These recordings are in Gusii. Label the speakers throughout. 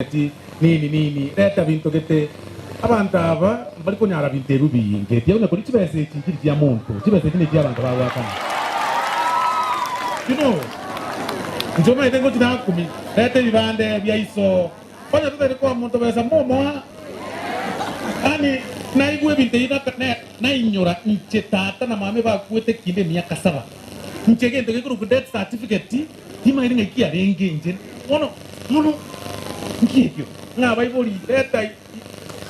Speaker 1: Eti, Nini, nini, reta binto gete. Abanto aba mbari konyara binto ebi binge. Tiga konya koria chibesa echi nchiri chia monto, chibesa echi nechi'abanto bagoakana. You know, inche omanyete ngochi nakumi, reta ebibande bia iso. Onye totari koa monto besa momoa. Yaani naigwa ebinto ebi naka ne nainyora inche tata na mama ebakwete kinde emiaka saba. Inche egento gekorokwa death certificate Timanyeti ng'ai kiarenge inche bono, bono nki ekio? Ng'a abaibori reta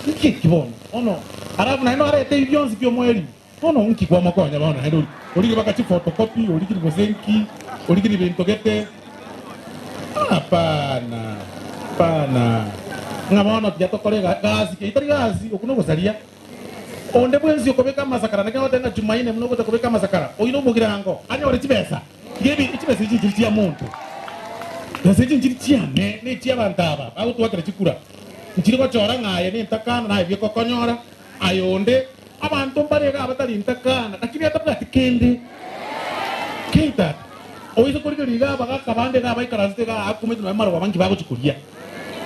Speaker 1: nki eki bono? Bono alafu naende norete ebi bionsi pi omoerio, bono nki kwamokonya bono naende ori orige baka chiphotocopy origiri gose nki, origiri binto gete hapana hapana. Ng'a bono tiga tokore ega gasi eyio tari gasi, okwo nogosaria. Onde bwensi okobeka amasakara, naki nagoteba ng'a Jumaine buna ogocha kobeka amasakara, oyio nomogirango, anyore chibesa. Tiga ebi chibesa echi nchiri chia monto, besa echi nchiri chiane, nechi'abanto aba bagotwakera chikura. Nchiri gochora ng'a aye nentakana, naye bweka okonyora, aye onde. Abanto mbare iga abatari ntakana, lakini atabwati kende. Ki tata? Oise korigereria iga abagaka bande iga abaikaransete iga aakumete nonya marogoba nki bagochia koria.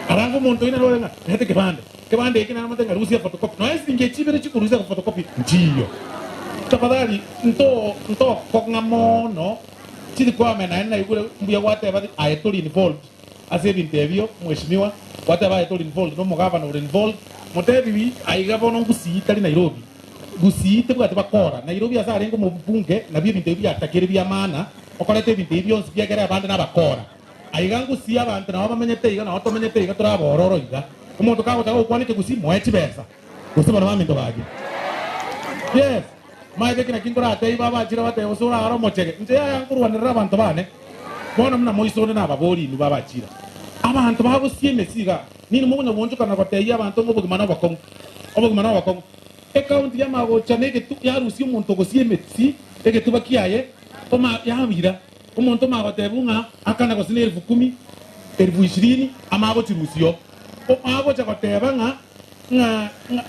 Speaker 1: Alafu omonto oyio nere ore ng'a reta ekebande, ekebande eke nere omonto ng'a rusia photocopy, nonya esiringi echi ibere chikorusia photocopy nchiyo. Tafadhali nto ntokong'a mono chiri kwame naende naigure mbuya gwateba aye tori involved ase ebinto ebio mheshimiwa, gwateba aye tori involved na omogavana ore involved, motebiwi aiga bono Gusii tari Nairobi, Gusii tebwati bakora, Nairobi ase arenge omobunge nabio ebinto ebi biatakire bia maana, okoreta ebinto ebi bionsi biagere abande nabakora. Aiga ngusii abanto nabo bamenyete iga, nabo tomenyete iga tore abororo iga. Omonto kagocha gokwana ekegusii moe chibesa, gose bono baminto gaki. Yes, maete eki naki nkoratebie babachire batebe gose orare omochege. Inche yaya nkorwanerera abanto bane, bono buna moise onde nababori inwe babachire. Abanto bagosia emesi iga, ninwe mokonya goonchoka na gotebia abanto ng'a obogima nobokong'u, obogima nobokong'u. Ekaunti y'amagocha negetu yarusia omonto ogosia emesi egetuba kiaye, oma yabira. Omonto omagotebigwa ng'a akana gose nelifu kumi, elifu ishirini, amagochirusia oo. Omagocha goteba ng'a, ng'a, ng'a.